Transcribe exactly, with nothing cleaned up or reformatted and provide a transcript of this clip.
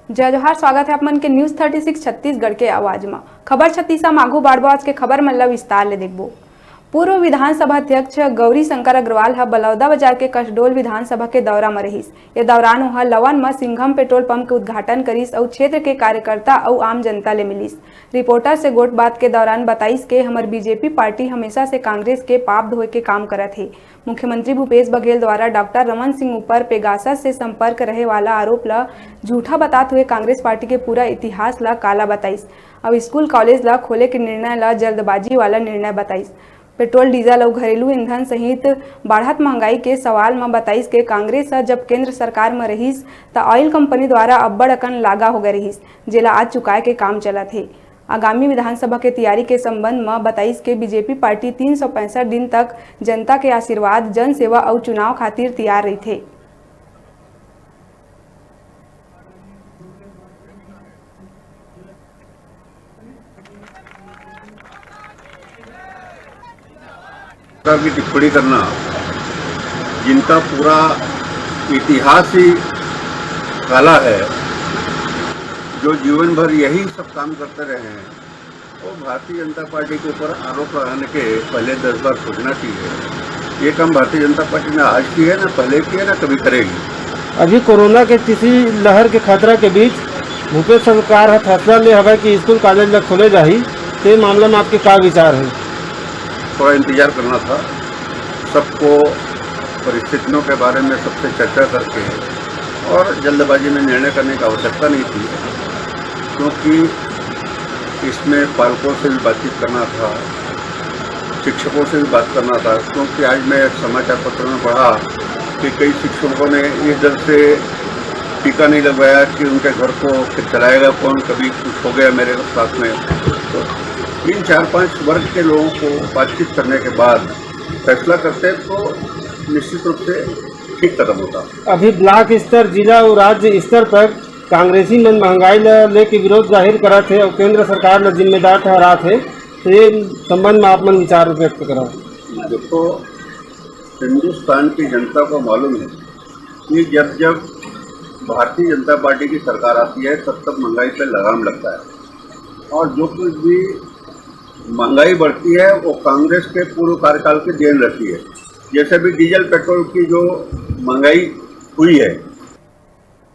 जय जोहार, स्वागत है आप मन के News Thirty Six छत्तीसगढ़ के आवाज म। खबर छत्तीसा म आगू बाढ़बो, आज के खबर मन ला विस्तार ले देखबो। पूर्व विधानसभा अध्यक्ष गौरी शंकर अग्रवाल ह बलौदा बाजार के कसडोल विधानसभा के दौरा म रहिस। ये दौरान ओह लवन म सिंघम पेट्रोल पंप के उद्घाटन करिस अउ क्षेत्र के कार्यकर्ता अउ आम जनता ले मिलिस। रिपोर्टर से गोठबात के दौरान बताइस के हमर बीजेपी पार्टी हमेशा से कांग्रेस के पाप धोए के काम करत हे। मुख्यमंत्री भूपेश बघेल द्वारा डॉक्टर रमन सिंह ऊपर पेगासस से संपर्क रहे वाला आरोप ल झूठा बतात हुए कांग्रेस पार्टी के पूरा इतिहास ल काला बताइस। अब स्कूल कॉलेज ल खोले के निर्णय ल जल्दबाजी वाला निर्णय बताइस। पेट्रोल, डीजल अउ घरेलू ईंधन सहित बढ़त महंगाई के सवाल म बताइस के कांग्रेस ह जब केंद्र सरकार म रहिस, त ऑयल कंपनी द्वारा अब्बड़ अकन लागा हो गए रहिस, जेला आज चुकाए के काम चलत हे। आगामी विधानसभा के तैयारी के संबंध म बताइस के बीजेपी पार्टी तीन सौ पैंसठ दिन तक जनता के आशीर्वाद, जनसेवा अउ चुनाव खातिर तैयार रहिथे। प्रकार की टिप्पणी करना, जिनका पूरा इतिहास ही काला है, जो जीवन भर यही सब काम करते रहे हैं, वो भारतीय जनता पार्टी के ऊपर आरोप लगाने के पहले दस बार सोचना चाहिए। ये काम भारतीय जनता पार्टी ने आज की है, ना पहले की है, ना कभी करेगी। अभी कोरोना के तीसरी लहर के खतरा के बीच भूपेश सरकार ह फैसला ले हवय कि स्कूल कॉलेज ल खोले जाही, ते मामला में आपके का विचार है? थोड़ा इंतजार करना था, सबको परिस्थितियों के बारे में सबसे चर्चा करके और जल्दबाजी में निर्णय करने की आवश्यकता नहीं थी, क्योंकि इसमें पालकों से भी बातचीत करना था, शिक्षकों से भी बात करना था, क्योंकि आज मैं समाचार पत्र में पढ़ा कि कई शिक्षकों ने इस डर से टीका नहीं लगवाया कि उनके घर को फिर चलाएगा कौन, कभी कुछ हो गया मेरे साथ में। तो इन चार पांच वर्ग के लोगों को बातचीत करने के बाद फैसला करते हैं तो निश्चित रूप से ठीक कदम होता। अभी ब्लॉक स्तर, जिला और राज्य स्तर पर कांग्रेसी मन महंगाई ल लेके विरोध जाहिर करत हे और केंद्र सरकार ल जिम्मेदार ठहरात हे, तो ये संबंध में आप मन विचार व्यक्त करो। देखो, हिंदुस्तान की जनता को मालूम है कि जब जब भारतीय जनता पार्टी की सरकार आती है, तब तब महंगाई पर लगाम लगता है और जो कुछ भी महंगाई बढ़ती है, वो कांग्रेस के पूर्व कार्यकाल की देन रहती है। जैसे भी डीजल पेट्रोल की जो महंगाई हुई है,